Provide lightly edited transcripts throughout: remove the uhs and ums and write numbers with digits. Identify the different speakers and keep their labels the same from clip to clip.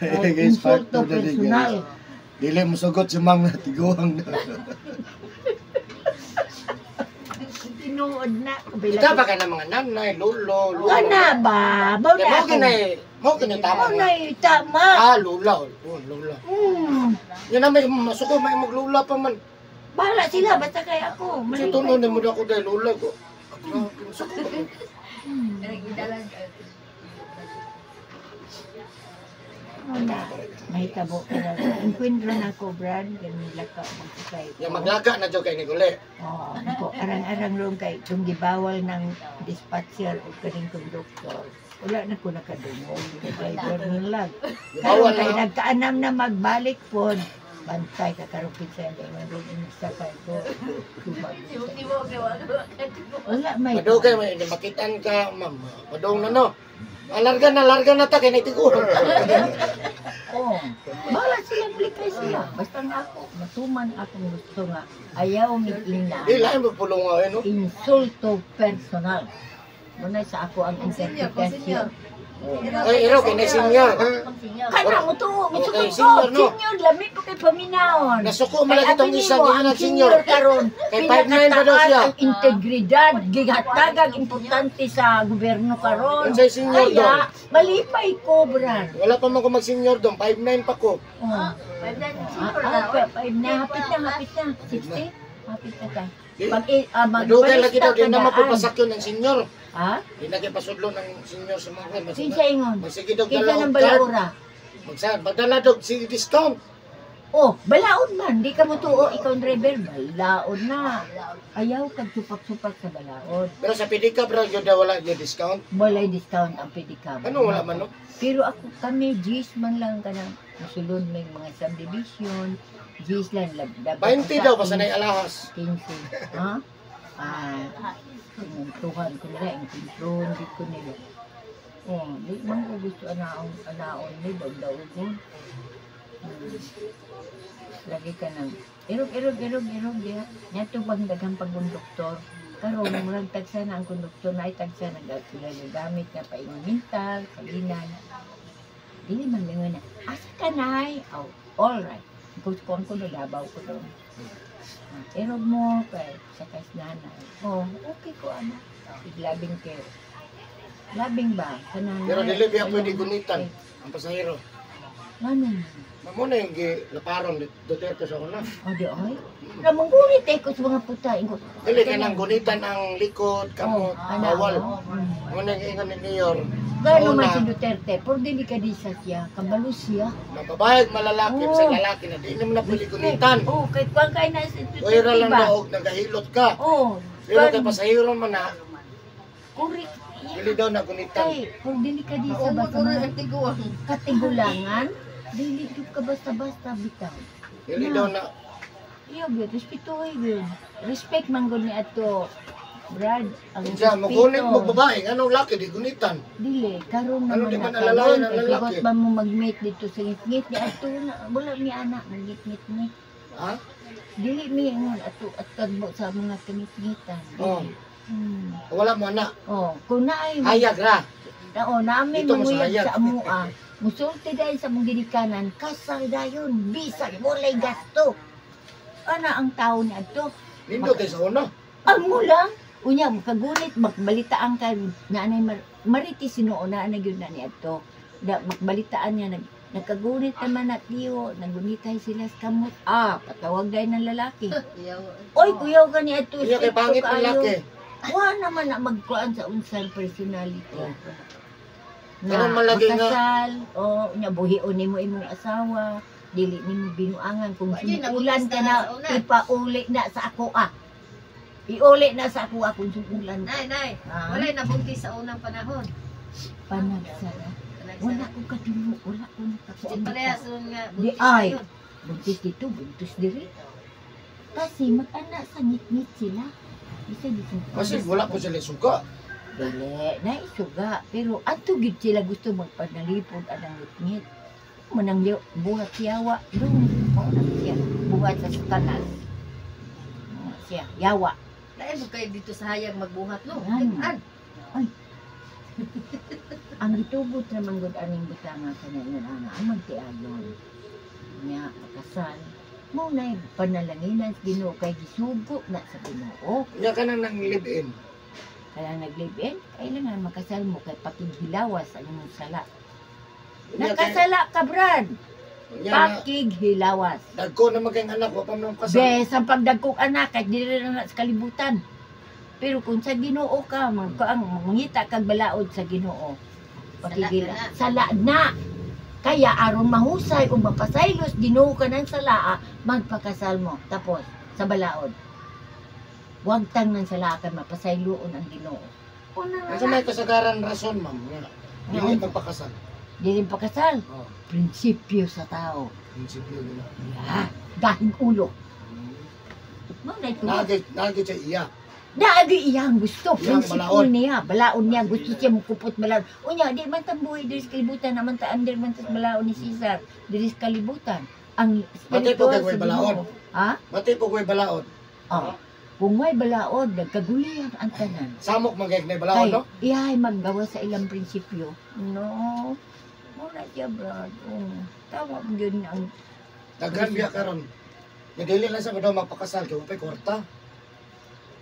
Speaker 1: Guys,
Speaker 2: Insulto
Speaker 1: part two na ni, guys.
Speaker 2: personal.
Speaker 1: Dili mo sugot si Ma'am na tiguang na.
Speaker 2: Tinuod na. Kabila
Speaker 1: Ikaw ba ka na mga nanay, lolo, lolo?
Speaker 2: Kana ba? Mao
Speaker 1: Kaya
Speaker 2: na
Speaker 1: mo
Speaker 2: ako.
Speaker 1: kinay, mo kinay tama
Speaker 2: Mao
Speaker 1: nga.
Speaker 2: na tama.
Speaker 1: Ah, lula. Oh, lula. Yan na may masuko, may maglula pa man.
Speaker 2: Bahala sila, basta kay ako.
Speaker 1: Kasi
Speaker 2: Malipay
Speaker 1: tuno na
Speaker 2: ko.
Speaker 1: mo na ako dahil lula ko. Ah, grabe, masuko.
Speaker 2: Mao na. Mahitabo ka na. Enkwentro na ako, Brad. Ganun laka magsakay ko.
Speaker 1: Yang maglaga na dyan kay Nicole.
Speaker 2: Oo, ko arang-arang ron kay kung gibawal ng dispatcher o kaning konduktor. Wala na ko nakadungog. Driver na lang.
Speaker 1: Gibawal
Speaker 2: Karon kay
Speaker 1: na.
Speaker 2: nagkaanam na magbalik pod. Bantay ka karon kinsa ang man ron sakay ko. Tubag. Wala may.
Speaker 1: Madugay, may makitaan ka, ma'am. Madong na no. Ah, larga na, larga na ta kay naitiguro.
Speaker 2: Oo. Bahala sila, blikay sila. Basta nga ako, matuman akong gusto nga. Ayaw mi ina.
Speaker 1: Di lain mo pulong nga, eh, no?
Speaker 2: Insulto personal. Muna sa ako ang interpretasyon.
Speaker 1: Ay, iro, kay na senior.
Speaker 2: Kana mo to, mo
Speaker 1: Okay,
Speaker 2: ko.
Speaker 1: senior, no?
Speaker 2: Senior, lami pa kay paminahon.
Speaker 1: Nasuko man lagi
Speaker 2: Kay
Speaker 1: itong
Speaker 2: abi
Speaker 1: isang
Speaker 2: nimo,
Speaker 1: giingan
Speaker 2: ang
Speaker 1: senior.
Speaker 2: senior karon.
Speaker 1: Kay 5'9" pa daw siya.
Speaker 2: Pinakataas ang integridad, gihatagag importante sa gobyerno karon.
Speaker 1: Unsay senior
Speaker 2: Kaya,
Speaker 1: dong?
Speaker 2: malipay ko, Brad.
Speaker 1: Wala pa man ko mag-senior dong, 5'9" pa ko.
Speaker 2: Oh. Ah, 5 na, hapit na, hapit na. 60? Hapit na ta.
Speaker 1: Di,
Speaker 2: Pag,
Speaker 1: madugay lagi
Speaker 2: magbalista
Speaker 1: daw, di
Speaker 2: ka
Speaker 1: na
Speaker 2: daan.
Speaker 1: mapapasakyon ng senior.
Speaker 2: Ha?
Speaker 1: Di na kayo pasudlo ng senior sa mga kan.
Speaker 2: Kinsa ingon?
Speaker 1: Magsige daw
Speaker 2: Kinsa
Speaker 1: dala
Speaker 2: ng
Speaker 1: og card.
Speaker 2: balaura?
Speaker 1: Magdala daw sige discount.
Speaker 2: Oh, balaod man. Di ka mo tuo, ikaw ang driver. Balaod na. Ayaw kag supak-supak sa balaod.
Speaker 1: Pero sa pedicab ra gyud daw wala gyud discount.
Speaker 2: Walay discount ang pedicab.
Speaker 1: Ano wala man no?
Speaker 2: Pero ako kami, G's man lang ka ng musulod may mga subdivision. G's lang. Lab, lab,
Speaker 1: 20 daw basta nay alahas.
Speaker 2: 15. Ha? Ah, tinuntuhan ko nila, yung control di ko nila. Oh, di man ko gusto anaon, anaon ni daw daw ko. Lagi ka nang irog irog irog irog diha. Nyato bang daghang pagkonduktor. Karon murag tagsa na ang konduktor na ay tagsa na sila gagamit na paingon mental, kalinan. Dili man mingon na, asa ka nay? Oh, all right. Gusto ko ang kuno labaw ko doon. Irog mo kay sa kas nanay. Oh, okay ko ana. Iglabing kay. Labing ba? Kanang
Speaker 1: Pero dili biya pwede gunitan ang pasahero.
Speaker 2: Ngano?
Speaker 1: Mamo na yung gilaparon ni Duterte sa una.
Speaker 2: Oh, di ay. Namanggunit eh ko sa mga puta. Ingo.
Speaker 1: Dili kay nang gunitan ang likod, kamot,
Speaker 2: Oh, ana,
Speaker 1: bawal.
Speaker 2: oh.
Speaker 1: Mo na yung ingon ni Mayor.
Speaker 2: Gano
Speaker 1: Sa
Speaker 2: man
Speaker 1: una,
Speaker 2: si Duterte, por dili ka di sa siya, kabalo siya.
Speaker 1: Mababayag malalaki,
Speaker 2: Oh.
Speaker 1: sa lalaki na di naman na pwede gunitan.
Speaker 2: Oh, kay kuan kay na si Duterte
Speaker 1: Kuwira lang
Speaker 2: ba?
Speaker 1: daog, nagahilot ka.
Speaker 2: Oh,
Speaker 1: Pero
Speaker 2: kuan,
Speaker 1: kay pasahero man na,
Speaker 2: correct.
Speaker 1: dili daw na gunitan.
Speaker 2: Kay, por dili ka di sa basta mga katigulangan, dili gyud ka basta-basta bitaw.
Speaker 1: Dili daw na
Speaker 2: Iyo gyud, respetuhin gyud. Respect man gud ni ato. Brad, ang
Speaker 1: Kinsa mo gunit mo
Speaker 2: respeto.
Speaker 1: babae, anong laki di gunitan.
Speaker 2: Dili, karon
Speaker 1: Ano
Speaker 2: naman
Speaker 1: di
Speaker 2: na
Speaker 1: man alalayan
Speaker 2: karon
Speaker 1: ang
Speaker 2: kay
Speaker 1: lalaki?
Speaker 2: tugot ba mo mag-meet dito sa ngit-ngit ni ato na wala mi ana ngit-ngit ni.
Speaker 1: Ha?
Speaker 2: Dili mi ingon ato at kagbo sa mga kangit-ngitan. Dili.
Speaker 1: Oh. Wala mo na.
Speaker 2: Oh, kung naay
Speaker 1: Hayag ra.
Speaker 2: Oo, namin
Speaker 1: Dito mo sa
Speaker 2: manguyab
Speaker 1: hayag.
Speaker 2: sa amua. Musulti dahil sa mong ginikanan, kasal dayon, bisag walay gasto. Ana ang tao ni adto.
Speaker 1: Nindot kay sa una.
Speaker 2: Ang mo lang. Unya, makagunit, makbalitaan ka, na anay maritis sinuo na anay gyud na ni adto. Da, makbalitaan niya, nagkagunit naman na tiyo, nagunitay sila sa kamot. Ah, patawag dahil ng lalaki. Oy, kuyaw ka ni adto.
Speaker 1: Iya kay
Speaker 2: stricto
Speaker 1: pangit ang
Speaker 2: kaayo.
Speaker 1: laki.
Speaker 2: Wa naman na magkuan sa unsang personality.
Speaker 1: Oh.
Speaker 2: Na
Speaker 1: Karon man lagi nga-
Speaker 2: makasal, o nya buhion nimo imong asawa, dili nimo binuangan kung
Speaker 3: Wa, yun,
Speaker 2: sumulan ka
Speaker 3: nabuntis
Speaker 2: na,
Speaker 3: na sa una.
Speaker 2: ipauli na sa ako ah. Iuli na sa ako ah kung sumulan ka.
Speaker 3: Nay, nay,
Speaker 2: Ah,
Speaker 3: walay nabuntis sa unang panahon.
Speaker 2: Panagsara. Wala ko kadungo, wala ko nakakuan.
Speaker 3: Di parehas nun nga
Speaker 2: Di
Speaker 3: buntis
Speaker 2: ay.
Speaker 3: yun.
Speaker 2: Buntis dito, buntis diri. Kasi mag-ana sa ngit-ngit sila. Bisa di sila.
Speaker 1: Kasi wala po sila suga.
Speaker 2: Dili, naisuga. Pero ato gid sila gusto magpanalipod anang ngit-ngit. Manang buhat yawa dong mao na siya. Buhat sa satanas. Mao siya, yawa.
Speaker 3: Lain mo kayo dito sa hayag magbuhat no.
Speaker 2: Ano?
Speaker 3: An.
Speaker 2: Ang gitugot naman gud aning butanga kana nga ana ang magtiayon. Nya makasal mo na panalanginan sa Ginoo kay gisugo na sa Ginoo.
Speaker 1: Nya ka nang nang live-in.
Speaker 2: Kaya nag-live-in, kailangan makasal mo kay pakighilawas ang imong sala.
Speaker 1: Nya kay
Speaker 2: Nakasala ka, Brad.
Speaker 1: nya na
Speaker 2: Pakighilawas.
Speaker 1: dagko na magkang anak wa pa man kasal.
Speaker 2: Bes, ang pagdagkong anak, kahit dili na na sa kalibutan. Pero kung sa Ginoo ka, magkaang mangita kag balaod sa Ginoo. Pakigila.
Speaker 3: Sala
Speaker 2: Sala na. Kaya aron mahusay o mapasaylos Ginoo ka ng salaa, magpakasal mo. Tapos sa balaod. Huwag tang ng sala kay mapasayloon ang Ginoo. Una na
Speaker 1: Unsa may kasagaran rason, ma'am, nga dili magpakasal?
Speaker 2: Dili pakasal.
Speaker 1: Oh,
Speaker 2: Prinsipyo sa tao.
Speaker 1: prinsipyo nila.
Speaker 2: Yeah. Dahing ulo. Mao na ito.
Speaker 1: Naagi siya iya.
Speaker 2: Naagi iyang gusto,
Speaker 1: Iyang
Speaker 2: prinsipyo
Speaker 1: balaod.
Speaker 2: niya, balaon niya, gusto siya mukupot balaon. Unya, di man tambuhi diri sa kalibutan, naman ta under man ta sa balaon ni Caesar, diri sa kalibutan. Ang
Speaker 1: Mati po
Speaker 2: spiritual
Speaker 1: kay
Speaker 2: sa
Speaker 1: way balaod.
Speaker 2: Ginoo. Ha?
Speaker 1: Mati po ko'y balaod.
Speaker 2: Oh. Kung may balaod, nagkagulihan ang tanan.
Speaker 1: Samok magay na balaod,
Speaker 2: Kay,
Speaker 1: no?
Speaker 2: iyahay maggawa sa ilang prinsipyo. No. Muna siya, Brad. Oh. Tama mo yun ang
Speaker 1: Daghan biya karon. Nga dili lang sa daw magpakasal kay wapay kwarta.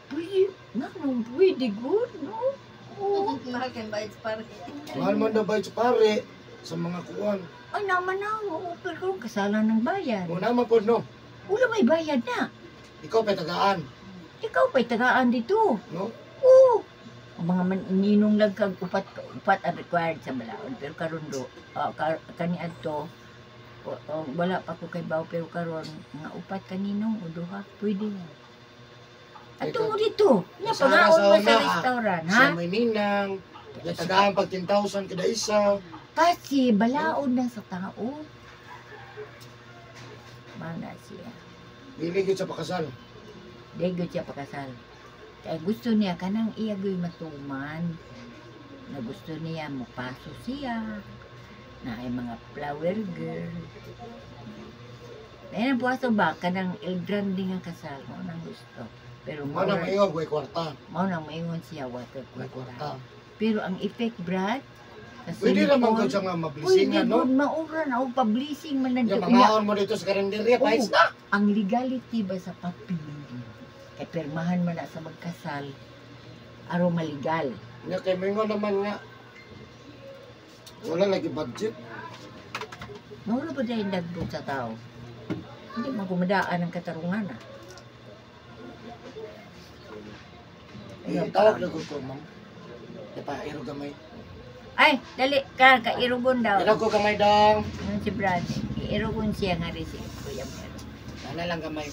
Speaker 2: Pwede, nga nung pwede good, no? Oo.
Speaker 3: Mahal kay bayad sa pare.
Speaker 1: Mahal man daw bayad sa pare sa mga kuwan.
Speaker 2: Ay, naman na, oo, pero kung kasalan ng bayan.
Speaker 1: Muna man po, no?
Speaker 2: Wala may bayad na.
Speaker 1: Ikaw pa'y tagaan,
Speaker 2: Ikaw pa'y tagaan dito.
Speaker 1: no?
Speaker 2: Oo. Ang mga man, ninong lang kag upat, upat ang required sa balaod. Pero karon do, kaniadto, wala pa ko kay bao, pero karon mga upat kaninong o duha, pwede na. Ato mo dito. Nga,
Speaker 1: Sa
Speaker 2: pangaon mo
Speaker 1: sa
Speaker 2: sa
Speaker 1: una,
Speaker 2: restaurant, ha?
Speaker 1: Sa may ninang, ya tagaan pag 10,000 kada isa.
Speaker 2: Kasi balaod na sa tao. Mana siya.
Speaker 1: Dili gyud sa pakasal.
Speaker 2: Dego siya pakasal. Kaya gusto niya kanang iya gyud matuman. Na gusto niya mupaso siya. Na ay mga flower girl. Kaya nang puwaso ba kanang El Grande nga kasal mo nang gusto. Pero
Speaker 1: Mao na maingon way kwarta,
Speaker 2: mao nang maingon siya water
Speaker 1: way
Speaker 2: kwarta.
Speaker 1: kwarta.
Speaker 2: Pero ang effect, Brad, sa
Speaker 1: Pwede ra man
Speaker 2: silicone,
Speaker 1: gud siya nga
Speaker 2: pwede
Speaker 1: mablisingan, no?
Speaker 2: gud maura na og pa-blessing man
Speaker 1: Ya
Speaker 2: na unya.
Speaker 1: mangaon mo dito sa karinderya,
Speaker 2: Oo.
Speaker 1: pahits na.
Speaker 2: Ang legality ba sa papel kay pirmahan man na sa magkasal aron maligal.
Speaker 1: Nya kay maingon naman nga wala lagi budget.
Speaker 2: Maura ba dahil nagbot sa tao? Hindi man kumadaan ang katarungan ah.
Speaker 1: Eh, tawag na gud ko, ma'am. Di pa iro gamay.
Speaker 2: Ay, dali ka, kairugon daw.
Speaker 1: Iro ko gamay dong.
Speaker 2: Ano si Brad? Iirugon siya nga rin si Kuya Mero.
Speaker 1: Ana lang gamay.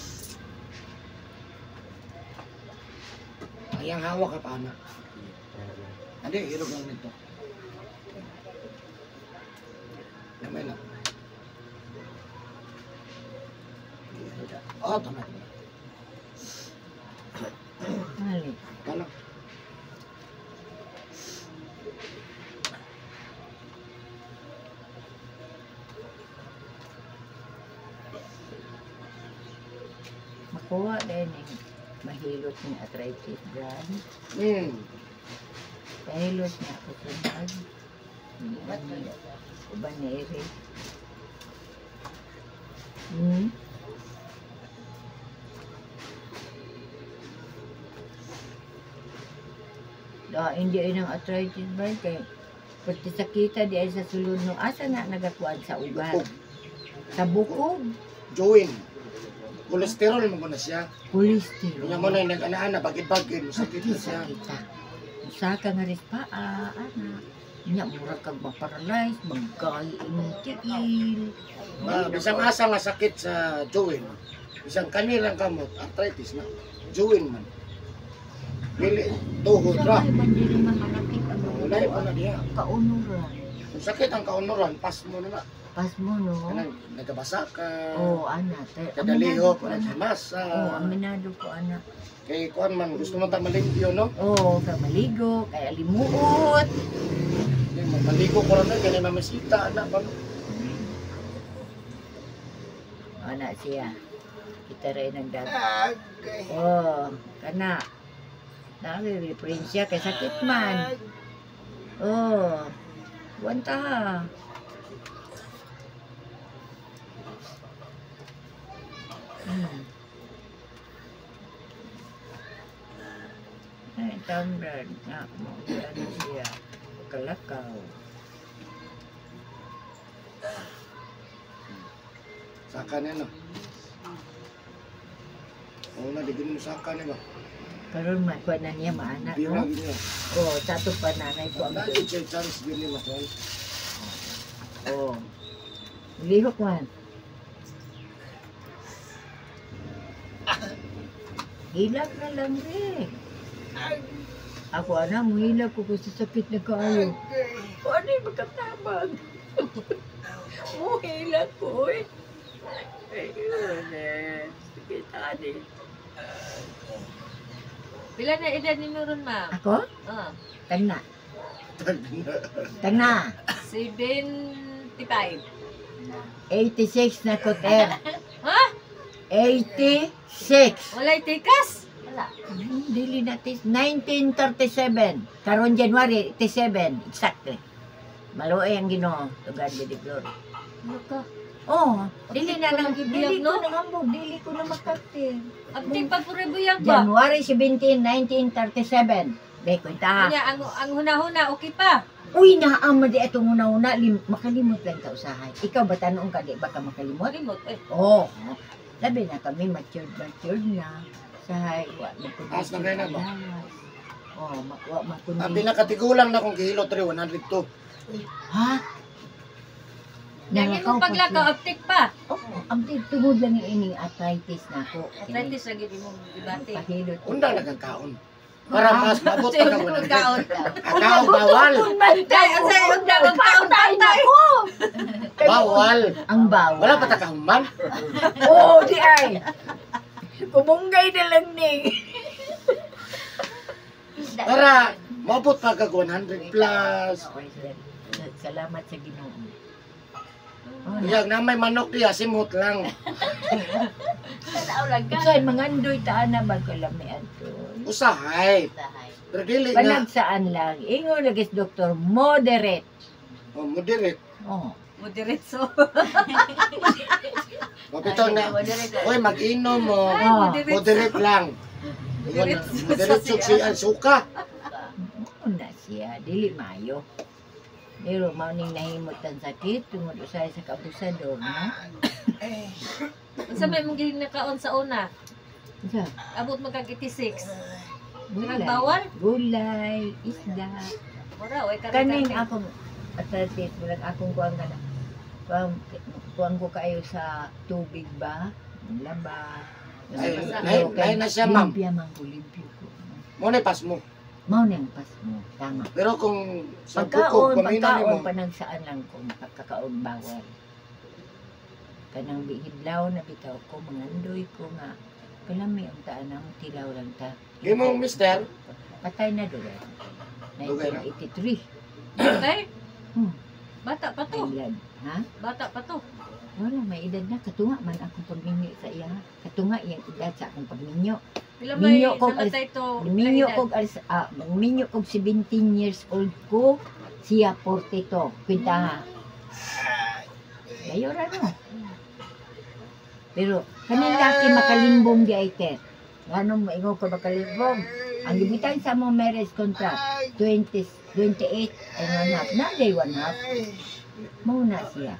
Speaker 1: Ayang hawak ka pa ana. Andi iro lang nito. Gamay lang. Oh, tama. Tama.
Speaker 2: Mali.
Speaker 1: Tama.
Speaker 2: Makuha din yung mahilot ng arthritis, Brad. Mahilot niya ako sa bag. Uban ni Eric. Da, hindi ay ng arthritis, Brad. Kay, pati sakita di ay sa sulod no. Asa na nagakuan sa ugat?
Speaker 1: Bukog.
Speaker 2: Sa bukog.
Speaker 1: Join. Kolesterol mo na siya.
Speaker 2: Cholesterol.
Speaker 1: Nya mo na nag-ana-ana bagid-bagid sakit na siya.
Speaker 2: Sakita. Usaka nga rin pa, ana. Nya, mura kag ma-paralyze, magkahi imong tiil.
Speaker 1: Ma, bisang asa nga sakit sa joint. Bisang kanilang kamot, arthritis na. Joint man. Dili tuhod ra.
Speaker 2: Sa may bandiri man malapit ang
Speaker 1: Wala pa na diya.
Speaker 2: kaunuran.
Speaker 1: Kung sakit ang kaunuran, pas mo na na.
Speaker 2: Pas mo, no?
Speaker 1: Kanang nagabasa ka.
Speaker 2: Oo, ana.
Speaker 1: Kadalihok,
Speaker 2: Aminado ko, ana.
Speaker 1: nagsimasa.
Speaker 2: Oo, aminado ko, ana.
Speaker 1: Kay kuan man, gusto mo ta malimpyo, no?
Speaker 2: Oo, kay maligo, kay alimuot.
Speaker 1: Kay maligo ko ron na, kay mamasita, ana pa no?
Speaker 2: Ana siya. Kita rin ang dagat. Oo, kana. Nare-reference siya kay sakit man. Oh. Wanta ha. Ay, tambrad na mo ano siya. Kalakaw.
Speaker 1: Saka na no. Oo na, di mo saka ni ba?
Speaker 2: Karon makuha na niya maana
Speaker 1: Bira
Speaker 2: no.
Speaker 1: gid niya.
Speaker 2: Oh, sa ato pa nanay ko ang
Speaker 1: Wala gid siya chance gid ni makuha.
Speaker 2: Oh. Lihok man. Hilak na lang rin. Ako ana, muhilak ko kasi sakit na kaayo. O ano yung magkatabag? Muhilak ko eh. Ayun eh. Sakit ani.
Speaker 3: Pila na edad ni mo ron, ma'am?
Speaker 2: Ako?
Speaker 3: Ah,
Speaker 2: Tagna. Tagna.
Speaker 3: 75.
Speaker 2: 86 na ko, Ter.
Speaker 3: Ha?
Speaker 2: 86.
Speaker 3: Walay tikas?
Speaker 2: Wala. Dili na tis. 1937. Karon January 87. Exactly. Maluoy ang Ginoo. To God be the glory.
Speaker 3: Ano ka?
Speaker 2: Oh, dili na lang.
Speaker 3: Abtik pa
Speaker 2: Dili
Speaker 3: lagi
Speaker 2: ko
Speaker 3: no?
Speaker 2: na ngambog. Dili ko na makaktir.
Speaker 3: Abtik pa puro buyag ba?
Speaker 2: January 17, 1937. Be, kwenta ha.
Speaker 3: Kanya, ang huna-huna, okay pa.
Speaker 2: Uy, naama di atong una-una. Makalimot lang ka usahay. Ikaw ba tanong ka, di ba ka makalimot?
Speaker 3: Malimot, eh.
Speaker 2: Oo. Oh, labi na kami, matured, matured na. Sahay, wa
Speaker 1: As na gay na ba?
Speaker 2: Oh, wa makundi.
Speaker 1: Ang pinakatigulang na kong gihilot rin, 102.
Speaker 2: Ha?
Speaker 3: Yang imong paglakaw, abtik pa.
Speaker 2: Oh, ang tungod lang yung ining arthritis na ako.
Speaker 3: Arthritis lagi imong gibati.
Speaker 2: Pahilot.
Speaker 1: Undang na kang kaon. Para mas maabot pa ka 100.
Speaker 3: Kaon.
Speaker 1: Kakao, bawal.
Speaker 3: Dai, ang sayo undang ang kaon
Speaker 2: Patay ko.
Speaker 1: Bawal.
Speaker 2: Ang bawal.
Speaker 1: Wala pa ta kahuman.
Speaker 2: Oo, di ay. Kumunggay na lang ni.
Speaker 1: Para maabot pa ka 100 plus.
Speaker 2: Salamat sa Ginoo. Oh,
Speaker 1: Iyag na may manok diya, simhot lang.
Speaker 3: Tanaw lang ka.
Speaker 2: Usahay, mangandoy taan na ba kalami ato.
Speaker 1: Usahay. Pero dili na.
Speaker 2: Panagsaan lang. Ingon lagi sa doktor, moderate.
Speaker 1: Oh, moderate.
Speaker 2: Oh.
Speaker 3: Moderetso.
Speaker 1: Mapitaw na. Oy, mag-inom mo.
Speaker 3: Ay,
Speaker 2: Ah.
Speaker 3: moderetso.
Speaker 1: Moderate lang.
Speaker 3: Moderate.
Speaker 1: Moderate siya ang suka.
Speaker 2: Mao na siya, dili maayo. Pero mao ning nahimot ang sakit tungod usahay sa kabusador, no?
Speaker 3: Unsa may imong ginakaon sa una?
Speaker 2: Unsa?
Speaker 3: Abot man kag 86.
Speaker 2: Gulay.
Speaker 3: Bawal?
Speaker 2: Gulay, isda.
Speaker 3: Mura oy kare.
Speaker 2: Kaning akong arthritis, murag akong kuang kana. Kuang, kuang ko kayo sa tubig ba? Laba.
Speaker 1: Ay,
Speaker 2: Pero
Speaker 1: ay, na siya, ma'am.
Speaker 2: Limpya man ko, limpyo ko.
Speaker 1: Mo na pas mo.
Speaker 2: Mao na ang pas mo. Tama.
Speaker 1: Pero kung sa bukog,
Speaker 2: Pagkaon,
Speaker 1: pamina
Speaker 2: pagkaon,
Speaker 1: nimo.
Speaker 2: panagsaan lang ko, makakakaon bawal. Kanang bihidlaw na bitaw ko, mangandoy ko nga. Kalami ang taan ang tilaw lang ta.
Speaker 1: Gimong mister,
Speaker 2: Patay na dugay.
Speaker 1: Dugay na?
Speaker 2: 1983.
Speaker 3: Okay?
Speaker 2: Hmm.
Speaker 3: Bata pa to.
Speaker 2: Thailand. Ha?
Speaker 3: Bata pa to.
Speaker 2: Wala, may edad na. Katunga man akong pagminyo sa iya. Katunga iyang edad sa akong pagminyo.
Speaker 3: Pila may
Speaker 2: Minyo ko,
Speaker 3: namatay to?
Speaker 2: Minyo
Speaker 3: edad?
Speaker 2: kog alas, minyo kog 17 years old ko, siya 42. Kwenta ha. Gayo ra no. Pero kaning laki makalimbong di ay ter. Ngano mo ingon ko makalimbong? Ang gibitan sa mo marriage contract 20 28 and one half. Na day one half. Mao na siya.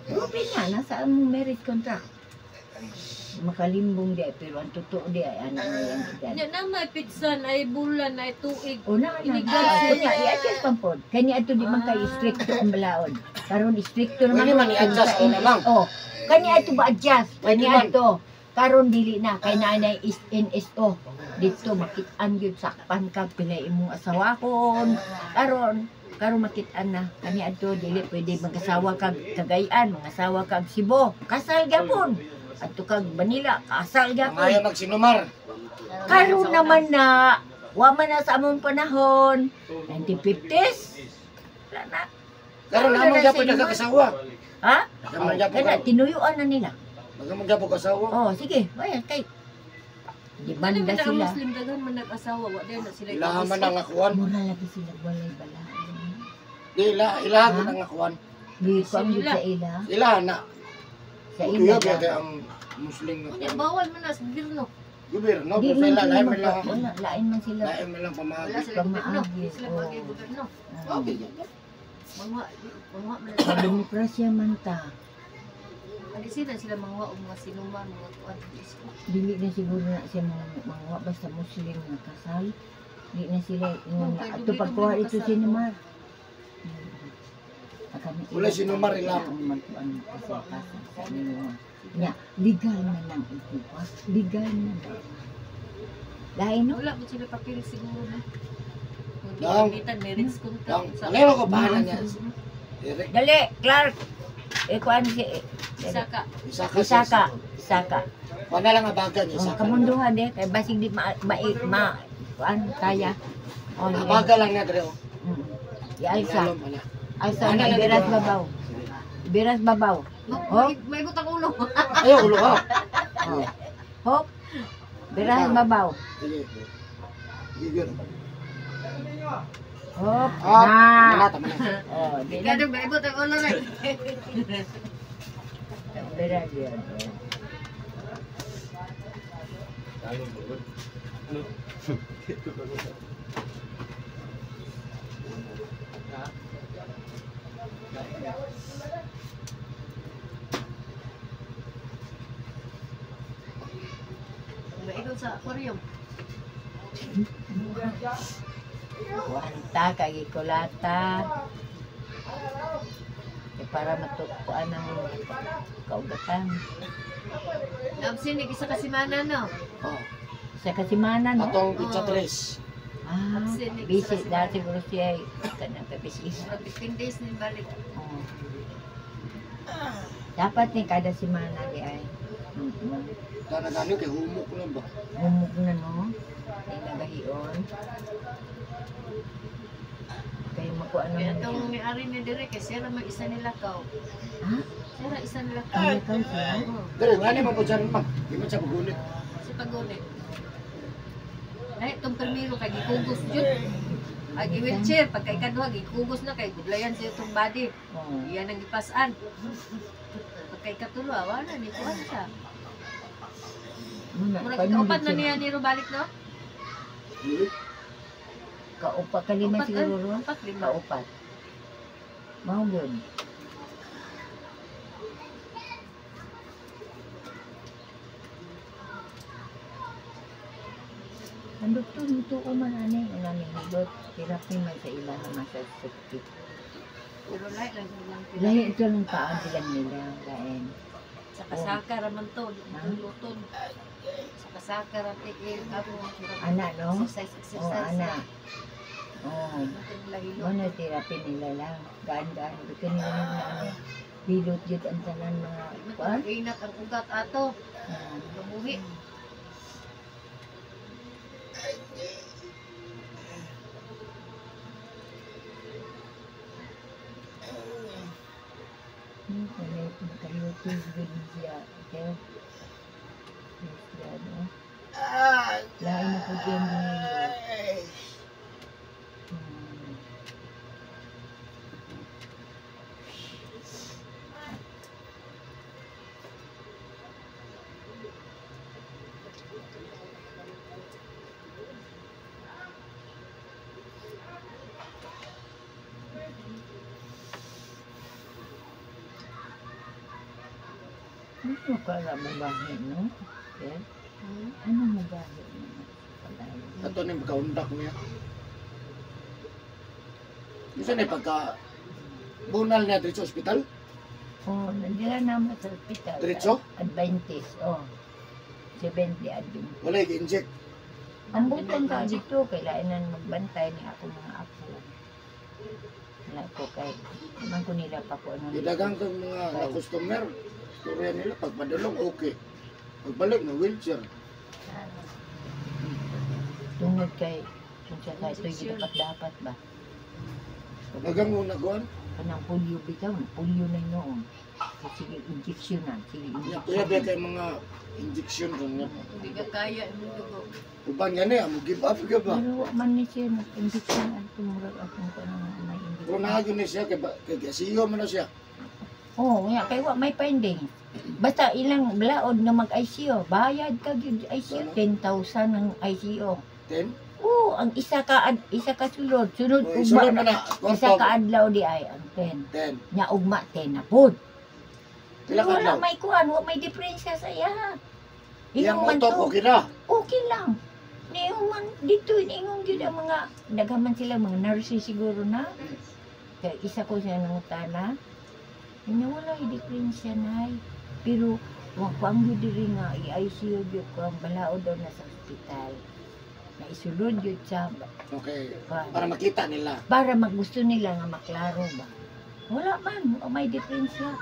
Speaker 2: Rubi na nasa among marriage contract. Makalimbong di ay, pero ang totoo di ay anak niya ang edad.
Speaker 3: Nya na may pitsan ay bulan ay tuig.
Speaker 2: O na na.
Speaker 3: Inigas.
Speaker 2: Kunya, i-adjust pang pod. Kanya ato di man kay stricto ang balaod. Karon stricto naman.
Speaker 1: Pwede man i-adjust
Speaker 2: sa
Speaker 1: o namang.
Speaker 2: NSO. Kanya ato ba adjust?
Speaker 1: Pwede
Speaker 2: Kanya
Speaker 1: man.
Speaker 2: ato. Karon dili na kay naanay is NSO. Dito makit-an gyud sakpan ka pila imong asawa kon. Karon karon makit-an na kani adto dili pwede mag-asawa kag Cagayan, mag-asawa kag Cebu. Kasal gyapon. Adto kag Manila, kasal gyapon.
Speaker 1: Pangayo magsinumar.
Speaker 2: Karon naman na, wa man na sa among panahon, 1950s. Wala na.
Speaker 1: Karon
Speaker 2: Wala
Speaker 1: among
Speaker 2: na
Speaker 1: gyapon
Speaker 2: sa inyo.
Speaker 1: nagkakasawa.
Speaker 2: Ha?
Speaker 1: Naman gyapon
Speaker 2: Kana
Speaker 1: ka.
Speaker 2: tinuyuan na nila.
Speaker 1: Naman gyapon kasawa.
Speaker 2: Oh, sige, bayan kay. Demanda
Speaker 3: Dili man na ang
Speaker 2: sila.
Speaker 3: Muslim daghan man nag-asawa, wa din na sila.
Speaker 1: Ilaha man ang akuan.
Speaker 2: Mura lagi sila walay balaan.
Speaker 1: Di ila ilaha gud ang akuan.
Speaker 2: Di ko ang
Speaker 3: Sila.
Speaker 2: sa ila.
Speaker 1: Ilaha na.
Speaker 2: Sa ila.
Speaker 1: Kuya kay ang Muslim nga
Speaker 3: Unya
Speaker 1: kuan.
Speaker 3: bawal man na sa gobyerno.
Speaker 1: Gobyerno
Speaker 2: Di
Speaker 1: pero
Speaker 2: man
Speaker 1: sa ila
Speaker 2: sila
Speaker 1: lain man lang.
Speaker 2: wala, lain man sila.
Speaker 1: Lain man lang
Speaker 3: Wala
Speaker 1: pamagi.
Speaker 3: sila gobyerno.
Speaker 2: Pamaagi,
Speaker 3: Di sila
Speaker 2: oo.
Speaker 3: pag gobyerno.
Speaker 1: Okay.
Speaker 3: Mangwa, mangwa man
Speaker 2: Sa
Speaker 3: na.
Speaker 2: demokrasya man ta.
Speaker 3: Agisi na sila mangwa og mga sinuman, mga kuan. Diyos ko.
Speaker 2: Dili na siguro na siya mga mga basta Muslim nga kasal. Di na sila ingon
Speaker 3: Oh,
Speaker 2: na
Speaker 3: kay
Speaker 2: ato
Speaker 3: dili
Speaker 2: pagkuha
Speaker 3: na
Speaker 2: ito
Speaker 3: kasal,
Speaker 2: si Numar.
Speaker 1: Wala si Numar ilang.
Speaker 2: Magkuan kasal kasal sa inyo. Nya, legal na lang ito pa. Legal na lang. Lain no?
Speaker 3: Wala mo sila papel siguro na. Kung
Speaker 1: Dang.
Speaker 3: gamitan marriage
Speaker 1: Dang,
Speaker 3: contract sa
Speaker 1: alay ko bahala niya. Eric,
Speaker 2: Dali, Clark. Eh kuan si
Speaker 3: Isaka.
Speaker 1: Isaka.
Speaker 2: Isaka, Isaka.
Speaker 1: Wala lang abaga niya
Speaker 2: Oh,
Speaker 1: isaka.
Speaker 2: kamunduhan eh kay basig di ma, ma, ma kuan kaya. Oh, yeah.
Speaker 1: Abaga lang na dire. oh.
Speaker 2: Ialsa.
Speaker 1: Ilalom pa na.
Speaker 2: Alsa
Speaker 1: Ana
Speaker 2: na
Speaker 1: lang
Speaker 2: biras
Speaker 1: ito.
Speaker 2: babaw. Biras babaw. Oh.
Speaker 3: May butang ulo.
Speaker 1: Ayaw ulo ha.
Speaker 2: Oh. Hop. Biras babaw.
Speaker 1: Sige. Gigil.
Speaker 2: Hop.
Speaker 1: Ah,
Speaker 2: Na.
Speaker 1: tama na, tama na.
Speaker 2: Oh, di na.
Speaker 3: Gadong may butang ulo na.
Speaker 2: Biras yun. Oh.
Speaker 3: Maigon sa aquarium.
Speaker 2: Kuanta kay gikulata. Eh, para matukuan ang kaugatan.
Speaker 3: Absent isa ka semana no.
Speaker 1: Oh,
Speaker 2: Sa kasimana no?
Speaker 1: atong pizza tres.
Speaker 2: Ah,
Speaker 3: Absent, isa
Speaker 2: busy
Speaker 3: ka
Speaker 2: dati siguro siya ay kanang kabisi.
Speaker 3: Murag 15 days nin balik.
Speaker 2: Oh. Dapat ni kada semana di ay.
Speaker 1: Dana gani kay humok lang ba.
Speaker 2: Humok na no. Ay nagahion. Kay makuha
Speaker 3: Kaya
Speaker 2: naman
Speaker 3: itong
Speaker 2: niya.
Speaker 3: may-ari ni dire kay sira man isa nila kaw.
Speaker 2: Ha?
Speaker 3: Sira isa nila kaw.
Speaker 2: Kaya kaw siya?
Speaker 3: Oo.
Speaker 1: Dire ngani man po dyan man. Di man siya pagunit.
Speaker 3: Si pagunit. Dahil itong primero kay gikugos jud. Ay gi-wheelchair pagka ikaduha gikugos na kay gudlayan sa itong body.
Speaker 2: Oo.
Speaker 3: Iyan ang gipasan. Pagka ikatulo, wala ni kuan siya.
Speaker 2: Muna,
Speaker 3: Murag
Speaker 2: paano
Speaker 3: ikaupat na
Speaker 2: siya?
Speaker 3: niya ni balik no?
Speaker 1: Dili.
Speaker 2: Kaupa, kalima
Speaker 3: Upat,
Speaker 2: siguro ro?
Speaker 3: Upat lima.
Speaker 2: Kaupat. Mao yun. Ang doktor nito man ani una ni higot therapy man sa ilaha man sa sakit.
Speaker 3: Pero lahi lang lang.
Speaker 2: Lahi ito lang paa bilang nila lain.
Speaker 3: Sa kasaka raman to, luton. Sa kasaka ra tiil kamo.
Speaker 2: Ana no?
Speaker 3: Exercise,
Speaker 2: Oh,
Speaker 3: exercise.
Speaker 2: ana. Oh.
Speaker 3: Lahi
Speaker 2: Mo na therapy nila lang. Gaan-gaan ito nila na ano. Hilot yun ang tanan mga kuan.
Speaker 3: Inat ang ugat ato.
Speaker 2: Ah,
Speaker 3: Mabuhi.
Speaker 2: Kalimutan siya. Kaya, siya, no? Lain na po dyan nila. Ano ka na mabahi, no? Sir? Ano mabahi na? Palayo.
Speaker 1: Ato ni pagkaundak niya. Bisa ni pagka bunal niya diretso ospital,
Speaker 2: Oh, nandila naman sa hospital.
Speaker 1: Diretso?
Speaker 2: Adventist, oh. 70 Adventist.
Speaker 1: wala i-inject.
Speaker 2: Ang butang ka dito, kailangan magbantay ni ako mga apo. Wala ko kay, naman ko nila pa ko ano.
Speaker 1: Gidagang kang mga na customer, istorya nila pag padulong okay. Pagbalik na wheelchair.
Speaker 2: Tungod kay, kung siya kay ito'y dapat dapat ba?
Speaker 1: Dagang mo naguan,
Speaker 2: Kanang polio bitaw, polio na noon. Sige injection na, sige
Speaker 1: Ya,
Speaker 2: injection.
Speaker 1: kuya ba kay mga injection ron nga.
Speaker 3: Hindi ka kaya imong dugo.
Speaker 1: Uban gani amo give up gyud ba.
Speaker 2: Pero wa man ni siya nag-injection ato murag akong kanang may
Speaker 1: Pero
Speaker 2: injection.
Speaker 1: naa gyud ni siya kay kay gasiyo man na siya.
Speaker 2: Oh, nga kay wa may finding. Basta ilang blaod nga mag-ICU, bayad ka gyud ICU 10,000 ang ICU.
Speaker 1: 10.
Speaker 2: Oo, ang isa ka sulod, sunod
Speaker 1: Oh,
Speaker 2: ugma
Speaker 1: isulod na na.
Speaker 2: isa
Speaker 1: Kwarto.
Speaker 2: ka adlaw di ay ang 10.
Speaker 1: 10.
Speaker 2: Nya ugma 10 na pud.
Speaker 1: Pila ka
Speaker 2: Wala
Speaker 1: adlaw?
Speaker 2: may kuan, wa may diferensya sa iya.
Speaker 1: Iyang
Speaker 2: Ingon man
Speaker 1: motor
Speaker 2: to,
Speaker 1: okay na.
Speaker 2: okay lang. Niingon man dito, niingon gyud ang mga daghan man sila mga nurses siguro na. Kaya isa ko siya nangutana. Nya wala ay diferensya nay. Pero wa ko ang gyud diri nga i-ICU gyud ko ang balaod daw na sa ospital. Na isulod gyud sa
Speaker 1: Okay.
Speaker 2: kuan.
Speaker 1: Para makita nila.
Speaker 2: Para magusto nila nga maklaro ba. Wala man, wa may diferensya.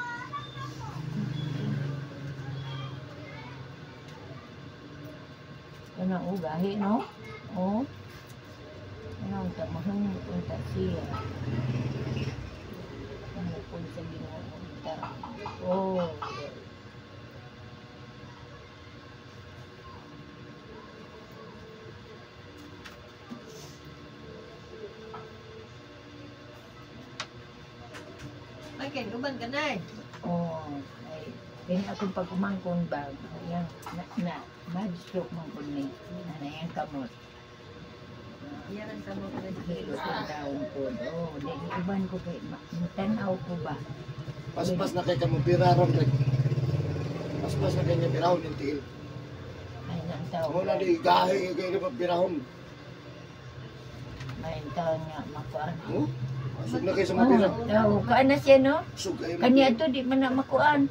Speaker 2: Ano, oh, gahi, no? Oh. Ano, unta, mahungit unta siya. Ano po sa Ginoo, unta. Oh.
Speaker 3: Ay, kay uban ka na.
Speaker 2: Oh, ay, kaya akong pag-umangkon ba, yang na, na, mad stroke man kun ni, na na yang kamot.
Speaker 3: Iyan ang kamot na
Speaker 2: Hilo ko taon ko. Oh, di uban ko kay tanaw ko ba.
Speaker 1: Paspas na kay kamo bira ron rek. Paspas na kay niya birahon yung tiil.
Speaker 2: Ay nang tao.
Speaker 1: Mo na di gahi kay pa birahon.
Speaker 2: May taon nga makuan.
Speaker 1: Oh? Asog na kay sa mabira.
Speaker 2: Oh, tao kaan na siya no?
Speaker 1: Asog kay
Speaker 2: Kaniya to di man na makuan.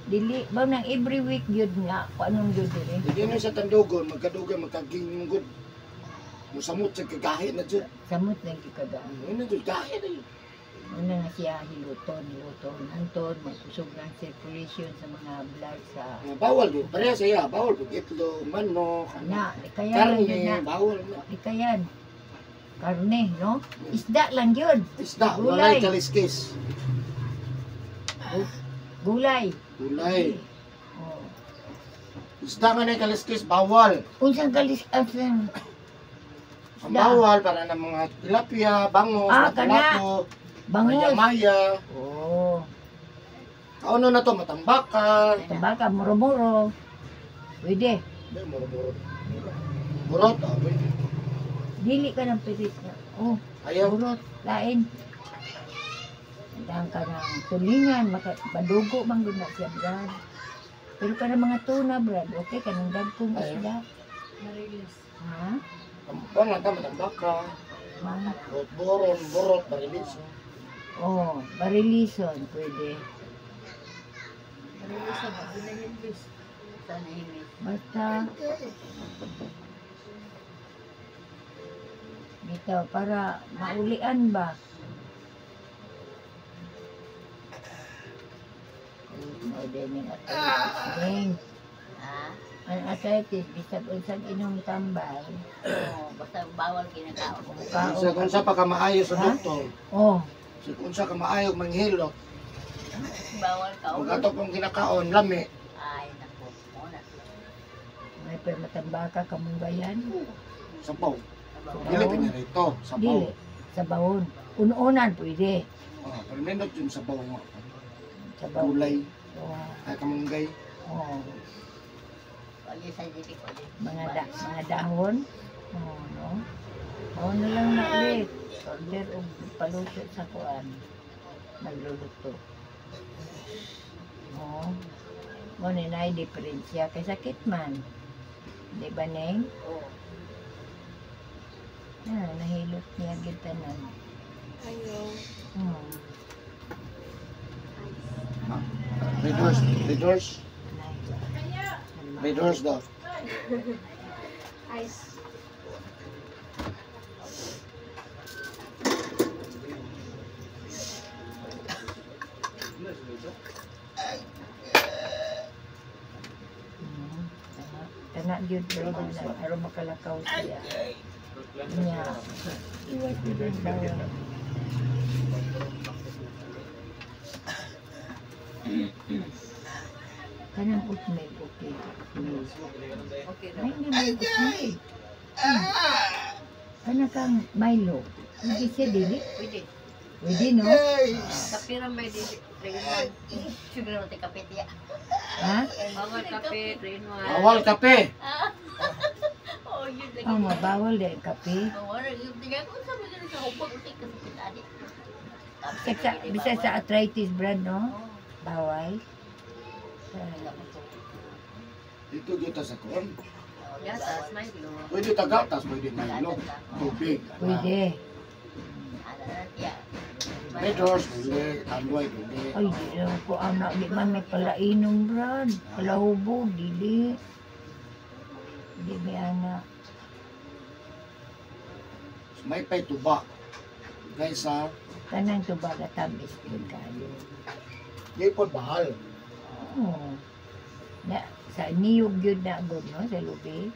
Speaker 2: Dili ba nang every week gyud nga kuanong gyud diri.
Speaker 1: Hindi na sa tandugon, magkadugay, magkaging gud. Musamot sa kagahi na jud.
Speaker 2: Samot lang gyud kaga.
Speaker 1: Ano na jud, gahi na jud.
Speaker 2: Una nga siya hiluton, hiluton, anton, magkusog ng circulation sa mga blood sa
Speaker 1: Nga, bawal jud, pareha sa iya, bawal pag itlog, manok,
Speaker 2: na, di kaya lang
Speaker 1: karne,
Speaker 2: yun na,
Speaker 1: bawal na.
Speaker 2: di kayan. Karne, no? Isda lang yun.
Speaker 1: Isda,
Speaker 2: Gulay.
Speaker 1: walay kaliskis.
Speaker 2: Gulay.
Speaker 1: Gulay.
Speaker 2: Oh.
Speaker 1: Isda nga na kaliskis, bawal.
Speaker 2: Unsang kalis unsang
Speaker 1: Ang bawal para ng mga tilapia, bangos,
Speaker 2: Ah, kana.
Speaker 1: lapu-lapu,
Speaker 2: bangus.
Speaker 1: maya-maya.
Speaker 2: Oh,
Speaker 1: Kauno na to, matambaka.
Speaker 2: tabaka muro-muro. Pwede.
Speaker 1: Hindi, muro-muro. Murot, ah, pwede.
Speaker 2: Dili ka ng pirit na. Oh,
Speaker 1: Ayaw.
Speaker 2: burot, lain. Dahang ka ng tulingan, maka, badugo man gud na siya, Brad. Pero ka ng mga tuna, Brad, okay, kanang dagkong
Speaker 1: Ayaw.
Speaker 2: isda.
Speaker 3: Marilis.
Speaker 2: Ha?
Speaker 1: Buwan lang ta, matambaka.
Speaker 2: Mga,
Speaker 1: Burot, boron, burot, barilis.
Speaker 2: oh, barilison, pwede.
Speaker 3: Marilis ang ginahilbis.
Speaker 4: Sana himis.
Speaker 2: Basta, bitaw, para maulian ba? Mo din yung arthritis ding.
Speaker 4: Ha?
Speaker 2: Ang arthritis, bisag unsag inom tambal.
Speaker 4: Oo, basta bawal kinakaon.
Speaker 2: Kaon.
Speaker 1: Sa kung sa pa ka maayo sa
Speaker 2: Ha?
Speaker 1: doktor,
Speaker 2: Oh,
Speaker 1: sa kung sa ka maayo manghilot,
Speaker 4: Bawal
Speaker 1: kung
Speaker 4: kaon.
Speaker 1: ato pong ginakaon, lami,
Speaker 4: Ay, naku. Muna.
Speaker 2: may permatambaka kamunggayan.
Speaker 1: sabaw. Dili pinirito, sabaw.
Speaker 2: Dili, sa bawon. Unuunan, pwede.
Speaker 1: Oh, pero nindot yung sabaw nga.
Speaker 2: Sa bawon.
Speaker 1: Gulay,
Speaker 2: Oh,
Speaker 1: ay kamunggay.
Speaker 2: oh.
Speaker 4: Wali sa dili ko.
Speaker 2: Mga dahon. Oh, no? Oh, na lang na ulit. Order og paluto sa kuan. Nagluluto. Oh. Mo ni naay diferensya kay sakit man. Di ba, Neng?
Speaker 4: Oo.
Speaker 2: Ah, nahilot niya gyud tanan.
Speaker 3: Ayaw.
Speaker 2: Oh.
Speaker 1: Red horse, red horse,
Speaker 2: Nay.
Speaker 1: red horse daw.
Speaker 3: Ice.
Speaker 2: Tama. Kana gyud pero na aron makalakaw siya. Nya. Iwas gyud ang bawal. Kanang oatmeal, okay. Oatmeal.
Speaker 3: Okay ra.
Speaker 2: Ay, hindi mo oatmeal. Kana kang Milo. Hindi siya dili.
Speaker 3: Pwede.
Speaker 2: Pwede, no?
Speaker 3: Kape ra may dili. 3 in 1.
Speaker 4: Siguro mo kape diya.
Speaker 2: Ha?
Speaker 3: Bawal kape, 3 in 1.
Speaker 1: Bawal kape.
Speaker 4: Oh, yun lagi.
Speaker 2: Oh, mabawal din kape.
Speaker 4: Oh, wala yun. Tingnan ko sa mga sa hubog uti kasi ani.
Speaker 2: Bisa sa arthritis, Brad, no? Bawal.
Speaker 1: Dito dito sa kuan.
Speaker 3: Gatas, Milo.
Speaker 1: Pwede tagatas, pwede Milo. Tubig.
Speaker 2: Pwede.
Speaker 1: Red Horse, pwede. Tanduay, pwede.
Speaker 2: Ay, di lang ko anak. Di man may palainom, Brad. Palahubog, dili. Di may anak.
Speaker 1: May pay tuba. Kaysa,
Speaker 2: Kanang tubaga tamis yun kayo.
Speaker 1: di po bahal.
Speaker 2: Oo. Na, sa niyog yun na agad, no? Sa lubi.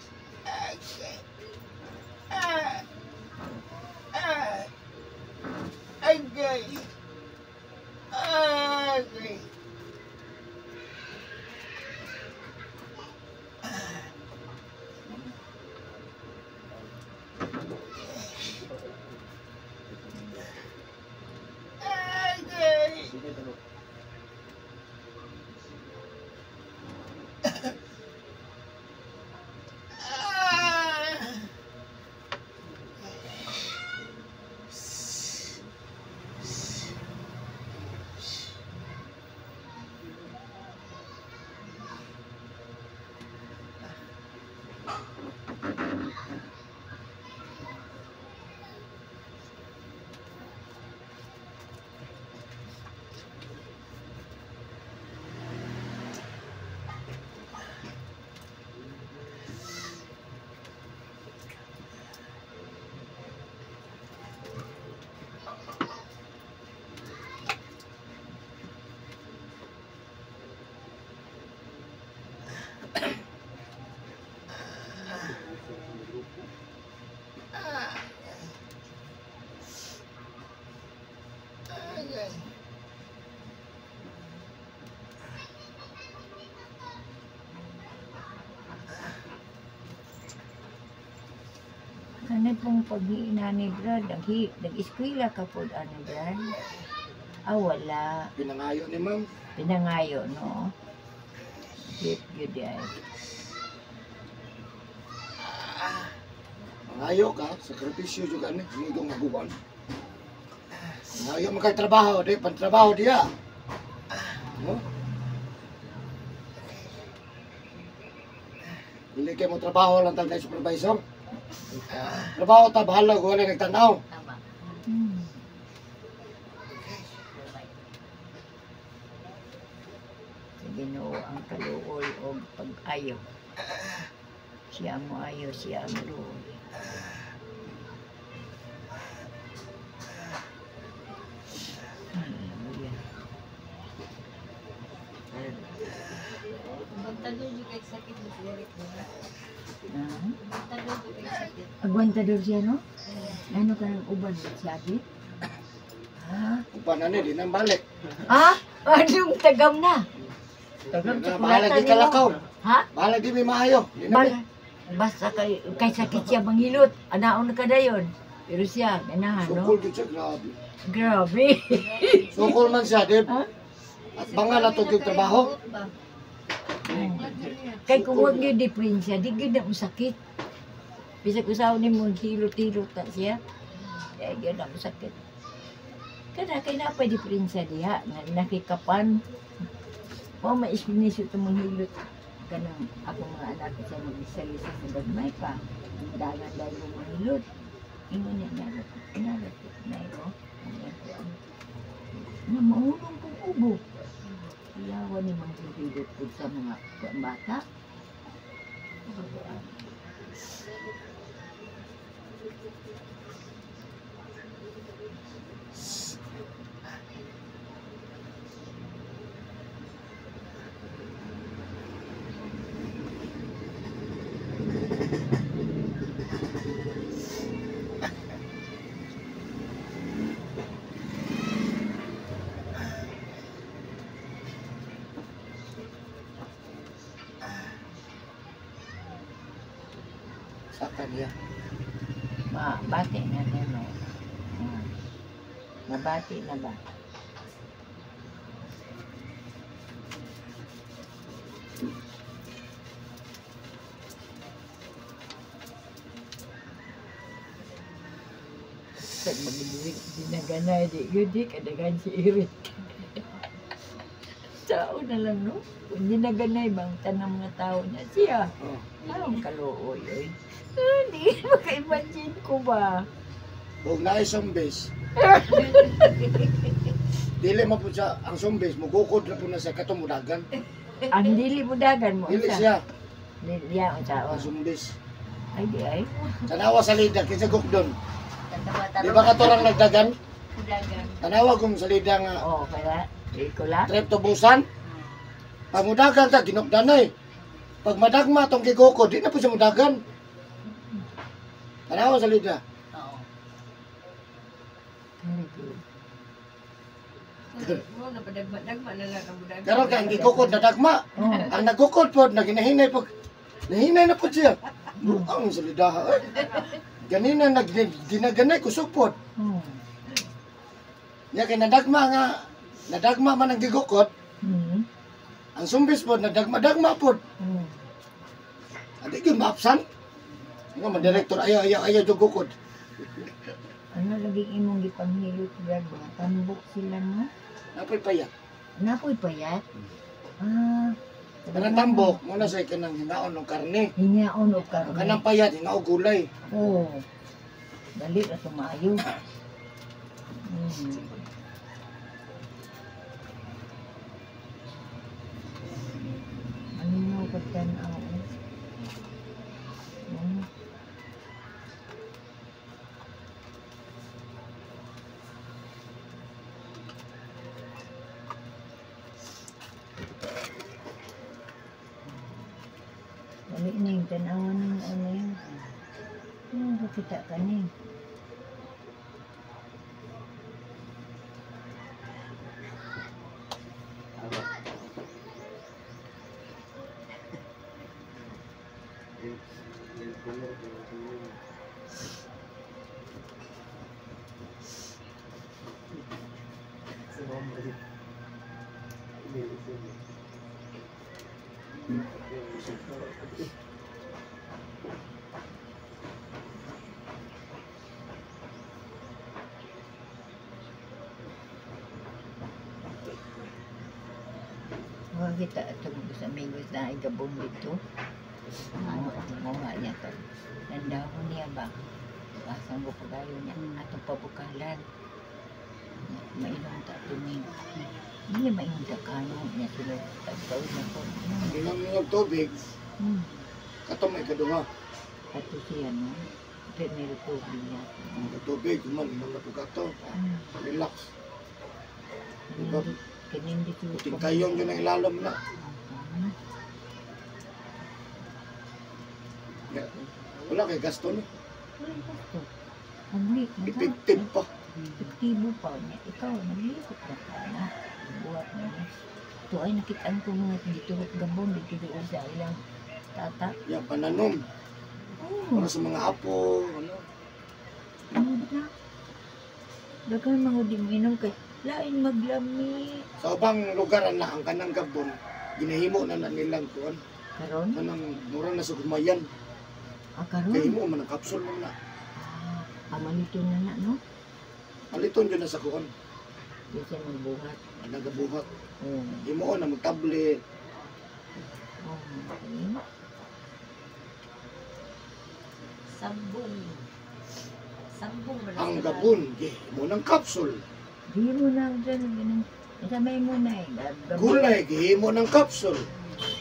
Speaker 2: Ano pong pag-iina ni Brad? Nag-eskwela ka po, ano, Brad? Ah, wala.
Speaker 1: Pinangayo ni ma'am.
Speaker 2: Pinangayo, no? Cute, yun ay.
Speaker 1: Mangayo ka, sakripisyo juga ni, hindi ko maguban. Mangayo man kay trabaho, di pantrabaho diya. No? Dili kay mo trabaho lang tag supervisor. Trabaho ta bahala ko wala nagtanaw.
Speaker 4: Tama.
Speaker 2: Sa Ginoo ang kaluoy o pag-ayo. Siya mo ayo, siya ang luoy. Hallelujah.
Speaker 3: Agwantador jud kay sakit ni Derek. Agwantador jud kay sakit.
Speaker 2: Agwantador siya, no? Ano ka ng uban ba siya, di? Ha?
Speaker 1: Uban na ni, di nang balik.
Speaker 2: Ha? Anong tagam na? Tagam
Speaker 1: Di
Speaker 2: sa
Speaker 1: na, bahala
Speaker 2: kulatan
Speaker 1: di
Speaker 2: nimo.
Speaker 1: kalakaw.
Speaker 2: Ha?
Speaker 1: Bahala di may maayo. Di na
Speaker 2: Basta kay sakit siya manghilot. Anaon na ka dayon. Pero siya, ganahan, no?
Speaker 1: Sukol gyud siya, grabe.
Speaker 2: Grabe.
Speaker 1: Sukol man siya, di.
Speaker 2: Ha?
Speaker 1: At banga na to yung trabaho.
Speaker 2: Kay kung wag yun diferensya, di gyud na masakit. Bisag usaw ni mo hilot-hilot na siya. Kaya gyud na masakit. Kada kay na pa diferensya diha nga nakikapan. Mao ma-explanation itong mga hilot kanang ako mga anak ko siya mag-isa-isa sa gagmay pa. Ang dagan dahil mo mga hilot. Ingon niya, narat, narat, nayo. Na maulong kong ubo. Iyawan ni mga hilot po sa mga bata.
Speaker 1: Kaniya.
Speaker 2: Mabati na nimo. Mabati na ba? Pag magiging dinaganay, di yun di kadagan si Eric. Tao na lang, no? Kung dinaganay bang tanang mga tao niya siya.
Speaker 1: Oh.
Speaker 2: Anong kaluoy, oy? Ah, di maka-imagine ko ba?
Speaker 1: Kung naay zombies, dili man po siya, ang zombies, mugukod na po na sa katumudagan.
Speaker 2: Ang dili mo dagan mo.
Speaker 1: Dili
Speaker 2: unsa?
Speaker 1: siya,
Speaker 2: Dili siya, unsa,
Speaker 1: ang
Speaker 2: oh.
Speaker 1: zombies.
Speaker 2: Ay, di ay.
Speaker 1: Tanawa sa lida, kinsa gukdon.
Speaker 4: Tatawa-taro.
Speaker 1: Di ba katorang nagdagan?
Speaker 4: Dagan.
Speaker 1: Tanawa kung sa lida nga,
Speaker 2: Oh, kaya, di ko lang.
Speaker 1: trip to Busan. Pamudagan ka, ginukdanay. Pag madagma tong gigoko, di na po siya mudagan. Tanawa sa lida.
Speaker 4: Oo.
Speaker 2: Very good.
Speaker 3: Mo na padagma-dagma na lang ang budagan.
Speaker 1: Pero kay ang gigukod nadagma.
Speaker 2: Oh,
Speaker 1: Ang nagukod po, naginahinay po. Nahinay na po siya. Ang salidaha. Ay. Ganina nag dinaganay kusog po.
Speaker 2: oh.
Speaker 1: Nya kay nadagma nga nadagma man ang gigukod, ang sumbis po nadagma-dagma po. Adi gyud maapsan. Nga man direktor ayaw ayaw ayaw jud gukod.
Speaker 2: Ano lagi imong gipanghilot brad? Mga tambok sila, no?
Speaker 1: Napoy payat.
Speaker 2: Napoy payat? Ah.
Speaker 1: Kanang tambok mo na say kanang hingaon og karne.
Speaker 2: Hingaon og
Speaker 1: Ang
Speaker 2: karne.
Speaker 1: kanang payat hingaon gulay.
Speaker 2: Oo. Dali ra tumayo. Ano mo pagtan-aw? Eh? Dali na yung tanawan ng ano yun. Ano ba kita ka ni? Mga kita atong sa amigos na ay gabong dito. Ano, mga niya to. Nandahon niya ba? Asang ko pagayo niya. Atong pabukalan. Mainom ta tuning. Hindi mainom ta kano niya sila. Tagtawid na po.
Speaker 1: Inom niyo og tubig, kato may kaduha.
Speaker 2: Ato siya no. Primero tubig niya.
Speaker 1: Ang tubig, man inom na po kato. Relax. Diba?
Speaker 2: Kanindi ko.
Speaker 1: Puting kayong yun ang ilalom na. Ya, wala kay gasto ni.
Speaker 2: Ang
Speaker 1: Epektive pa.
Speaker 2: Epektibo pa niya. Ikaw, naglilipot na ka na. Buhat na niya. Ito ay nakitaan ko mga dito gabon dito doon sa ilang tata.
Speaker 1: Ya, pananom.
Speaker 2: Oo.
Speaker 1: Para sa mga apo, ano.
Speaker 2: Ano na? Daghan mga di mo inom kay lain maglami.
Speaker 1: Sa ubang lugar na ang kanang gabon, ginahimo na na nilang kuan.
Speaker 2: Karon?
Speaker 1: Kanang mura na sa gumayan.
Speaker 2: Ah, karon?
Speaker 1: Kay himo man ang kapsul man na.
Speaker 2: Ah, amalito na na, no?
Speaker 1: Paliton yun na sa kuan.
Speaker 2: Di siya magbuhat.
Speaker 1: Nagabuhat.
Speaker 2: Oo.
Speaker 1: Himo na mag-tablet.
Speaker 2: Oh, okay.
Speaker 4: Sambong. Sambong ba na
Speaker 1: Ang
Speaker 4: sila?
Speaker 1: gabon, gihimo ng kapsul.
Speaker 2: Di mo na dyan, ganun. Sabay mo na eh.
Speaker 1: Gulay, gihimo ng kapsul.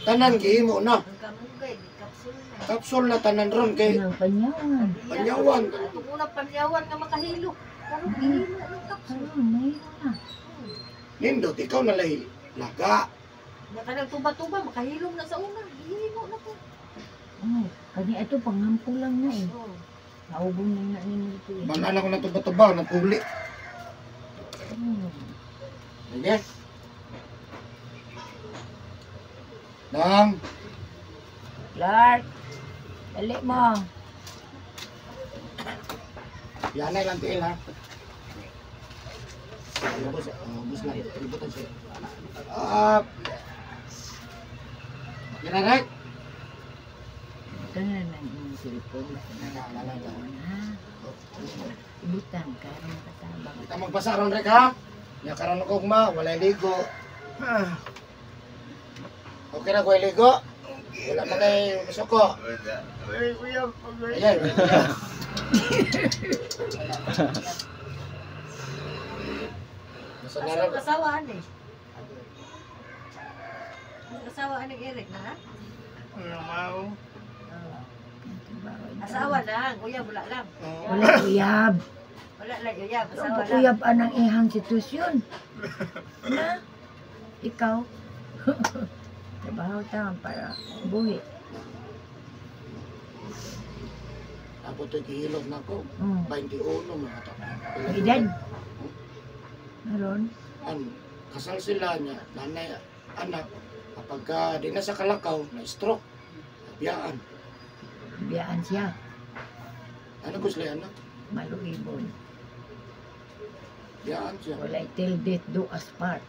Speaker 1: Tanan, gihimo na.
Speaker 3: Ang kamunggay, di kapsul na.
Speaker 1: Kapsul na tanan ron kay
Speaker 2: Kanang panyawan.
Speaker 1: Panyawan.
Speaker 3: Atong una panyawan nga makahilo. Karon gihimo ng kapsul.
Speaker 2: Karon, nahilo na.
Speaker 1: Nindot, ikaw na lahi. Laga.
Speaker 3: Nga kanang tuba-tuba makahilom na sa una. Gihimo na po.
Speaker 2: Ay, kani ato panghampo lang na eh.
Speaker 3: Oh.
Speaker 2: Naubong na na ninyo ito eh.
Speaker 1: Balaan ako ng tuba-tuba, napuli. Sige. Nang,
Speaker 2: Clark, dali mo.
Speaker 1: Yan na lang tiil ha. Ubus, ubus lang. Libutan siya. Up. Yan na, right?
Speaker 2: Ito na lang imong cellphone basta na ha. Ibutang ka aron makatabang.
Speaker 1: Kita magbasa ron, Rek, ha? Ya karon ko ma, walay ligo. Okay na ko ligo. Wala man kay masuko. Ayan. Nasa
Speaker 3: Asa
Speaker 1: nalang.
Speaker 3: ang asawa ani? Ang asawa ani Eric na ha? Asawa lang, uyab wala lang.
Speaker 2: Wala uyab.
Speaker 3: Wala lang uyab,
Speaker 2: Ang
Speaker 3: asawa lang.
Speaker 2: uyab anang ihang sitwasyon. Na? Ikaw? Trabaho ta para buhi.
Speaker 1: Ako to'y gihilot na ko. 21 mga to.
Speaker 2: Edad? Meron?
Speaker 1: An, kasal sila niya, nanay, anak, kapag di na sa kalakaw, na stroke, biyaan.
Speaker 2: Biyaan siya.
Speaker 1: Ano ko sila anak?
Speaker 2: Maluibon.
Speaker 1: Biyaan siya.
Speaker 2: Walay till death do us part.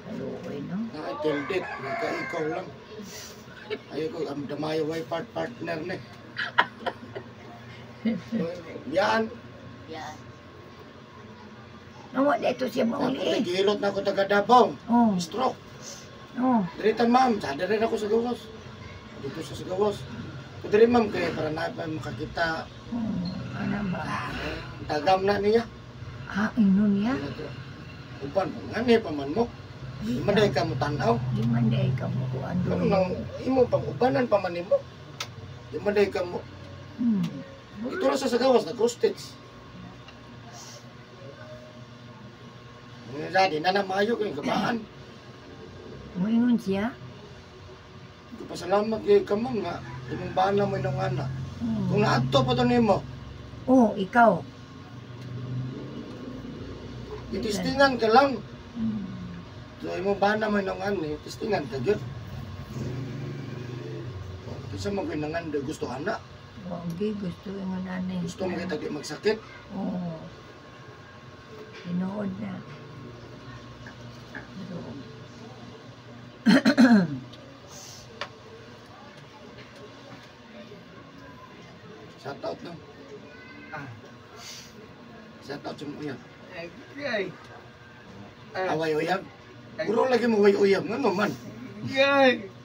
Speaker 2: Kaluoy, no?
Speaker 1: Naka till death, nagka-ikaw lang. Ayoko, ang damayo way partner ni. Biyaan.
Speaker 4: Yan.
Speaker 2: Nawa dito siya
Speaker 1: Ako
Speaker 2: mauli eh.
Speaker 1: nagihilot na ako taga Davao.
Speaker 2: Oh,
Speaker 1: Stroke.
Speaker 2: oh.
Speaker 1: Diritan ma'am, sa diri ako sa gawas. Dito sa gawas. Diri ma'am kay para na pa makakita.
Speaker 2: Oh, ano ba?
Speaker 1: Tagam na niya.
Speaker 2: Ah, inon niya?
Speaker 1: Uban, ngani pa man mo. Di man day ka mo tan-aw.
Speaker 2: Di man day ka mo kuan
Speaker 1: Ano
Speaker 2: doon.
Speaker 1: nang imo pang ubanan pa man nimo. Di man day ka mo. Ito ra sa gawas na cross stitch. Nga di na na maayo kay gabaan.
Speaker 2: Muingon siya?
Speaker 1: Pasalamat kay ka ma'am nga imong bana mo inong anak. Kung naadto pa to nimo,
Speaker 2: Oh, ikaw.
Speaker 1: itistingan ka lang. So imong bana mo inong anak, itistingan ka gyud. Kinsa man ko'y nangando gusto ana,
Speaker 2: Okay, gusto ingon ani.
Speaker 1: gusto mo kita di magsakit.
Speaker 2: Oo. Tinuod na. Pero,
Speaker 1: Shout out lang. Shout out sa mga uyab. Away uyab. Puro lagi mo way uyab ngano man.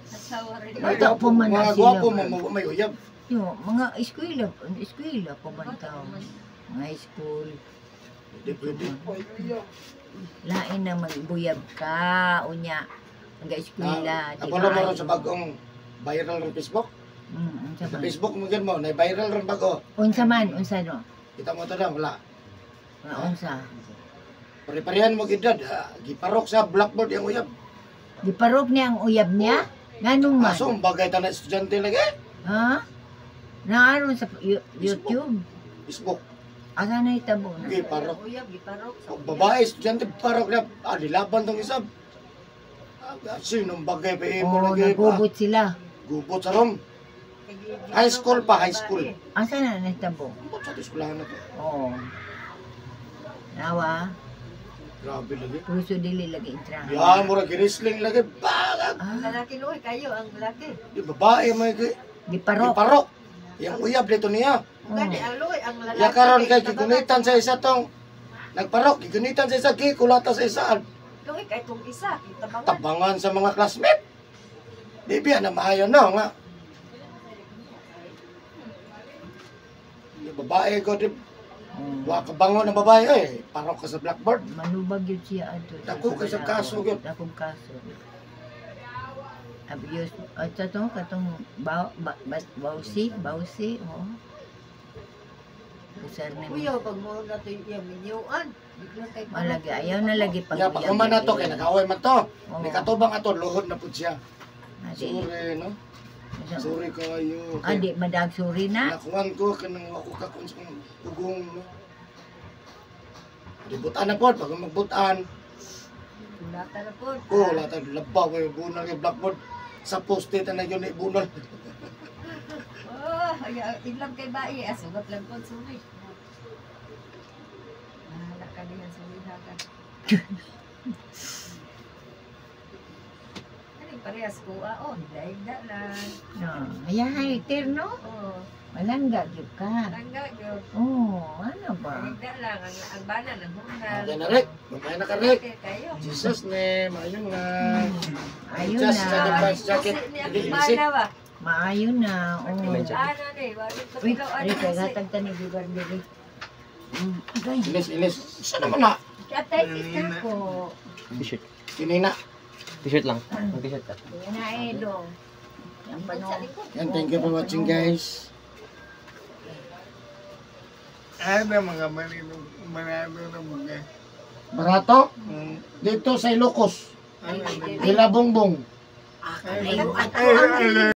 Speaker 3: Asawa rin.
Speaker 2: Bata pa man na
Speaker 1: Mga
Speaker 2: sila.
Speaker 1: gwapo mo mo may uyab.
Speaker 2: Yo, mga eskwela, eskwela pa man tao. Mga school.
Speaker 1: Di pwede.
Speaker 2: Lain na magbuyab ka, unya. Mga eskwela, di
Speaker 1: Apolo mo
Speaker 2: ba?
Speaker 1: ron sa bagong viral ron Facebook.
Speaker 2: Unsa
Speaker 1: Sa
Speaker 2: man?
Speaker 1: Facebook mo gyud mo, na viral ron bago.
Speaker 2: Unsa man, unsa no?
Speaker 1: Kita mo to na wala.
Speaker 2: Mga unsa.
Speaker 1: Pare-parehan mo gidad, giparok sa blackboard yung uyab.
Speaker 2: Giparok niya ang uyab niya? Nganong man?
Speaker 1: Aso, bagay ta na estudyante lagi.
Speaker 2: Ha? Naaron sa YouTube.
Speaker 1: Facebook,
Speaker 2: Asa na itabo na?
Speaker 1: giparok.
Speaker 3: Uyab, giparok sa uyab.
Speaker 1: Babae, estudyante, parok na, dilaban tong isa. Sinong bagay pa imo
Speaker 2: Oh,
Speaker 1: lagi pa.
Speaker 2: nagubot sila.
Speaker 1: Gubot sa rom. High school pa, high school.
Speaker 2: Asa na nahitabo?
Speaker 1: Gubot sa eskwelahan na to.
Speaker 2: Oo. Nawa,
Speaker 1: Grabe lagi.
Speaker 2: puso dili lagi intrahan.
Speaker 1: Yan, mura girisling lagi. Bagag.
Speaker 3: Ang
Speaker 2: Ah,
Speaker 3: lalaki luoy kayo, ang lalaki.
Speaker 1: Di babae may
Speaker 2: giparok.
Speaker 1: giparok. Yang uyab dito niya.
Speaker 3: Gani ang luoy, ang lalaki.
Speaker 1: Ya karon kay
Speaker 3: tabangan.
Speaker 1: gigunitan sa isa tong nagparok, gigunitan sa isa, gikulata sa isa.
Speaker 3: Luoy kay tong isa, tabangan.
Speaker 1: Tabangan sa mga classmate. Di biya na maayo no nga. Yung babae ko, di, wa ka bango ng babae eh. Parok ka sa blackboard.
Speaker 2: Manubag yun siya ato.
Speaker 1: Dako kay sa kaso gyud.
Speaker 2: Dakong kaso. Abuse. At to katong bawsi, bawsi, oo. Usar ni mo.
Speaker 3: Uyaw pag mo na to yung minyuan. Biglang kay
Speaker 2: Malagi ayaw na lagi pag
Speaker 1: Ya, pag human na to, kay nag-away man to.
Speaker 2: Oo.
Speaker 1: May katubang ato, luhod na pud siya.
Speaker 2: Ah, di.
Speaker 1: Sorry, no? Sorry kayo.
Speaker 2: Ah, di madag sorry na.
Speaker 1: Nakuhan ko, kanang ako kakon sa kong ugong, no? Di butan na po, pag magbutan,
Speaker 3: Kulata na po.
Speaker 1: oh, wala tayo, labaw, may bunal yung blackboard. Sa poste, na yun, ibunal.
Speaker 3: Oh, Ay, ilam kay bae. Ah, sugat lang po, sorry. Bahala ka diyan, sorry na ka. Ano yung parehas ko? Ah, oh, higda-higda lang.
Speaker 2: No. Ayahay, terno.
Speaker 3: Oh,
Speaker 2: Malangga gyud ka.
Speaker 3: tangga, gyud.
Speaker 2: Oh, ano ba?
Speaker 3: Higda lang. Ang banan, ang hunal.
Speaker 1: Okay na, Rick. Mamaya na ka, Rick.
Speaker 3: Okay, kayo.
Speaker 1: Jesus name, ayun na.
Speaker 2: Ayun
Speaker 1: Just
Speaker 2: na.
Speaker 1: sacrifice jacket.
Speaker 3: Ni
Speaker 1: Hindi,
Speaker 3: akong
Speaker 1: isip.
Speaker 3: bana ba?
Speaker 2: Maayo na. Oh.
Speaker 5: May jacket.
Speaker 3: Ano ni? Wala pa
Speaker 2: Uy,
Speaker 3: tilaw, ano
Speaker 2: ay, kay
Speaker 3: kasi.
Speaker 2: gatag ta ni Bibar diri. Agay.
Speaker 1: Ilis, ilis. Saan naman na?
Speaker 2: Arthritis na ako.
Speaker 5: T-shirt.
Speaker 1: Kinina.
Speaker 5: T-shirt lang. Mag-t-shirt ka.
Speaker 2: Yan na eh, dong. Ang
Speaker 3: Sa
Speaker 2: panong.
Speaker 3: likod.
Speaker 1: Yan, thank you for watching, guys.
Speaker 6: Ano mga marino, marado na mga.
Speaker 1: Barato, dito sa Ilocos.
Speaker 6: Ano,
Speaker 1: Ilabongbong.
Speaker 6: ay, ay, ay,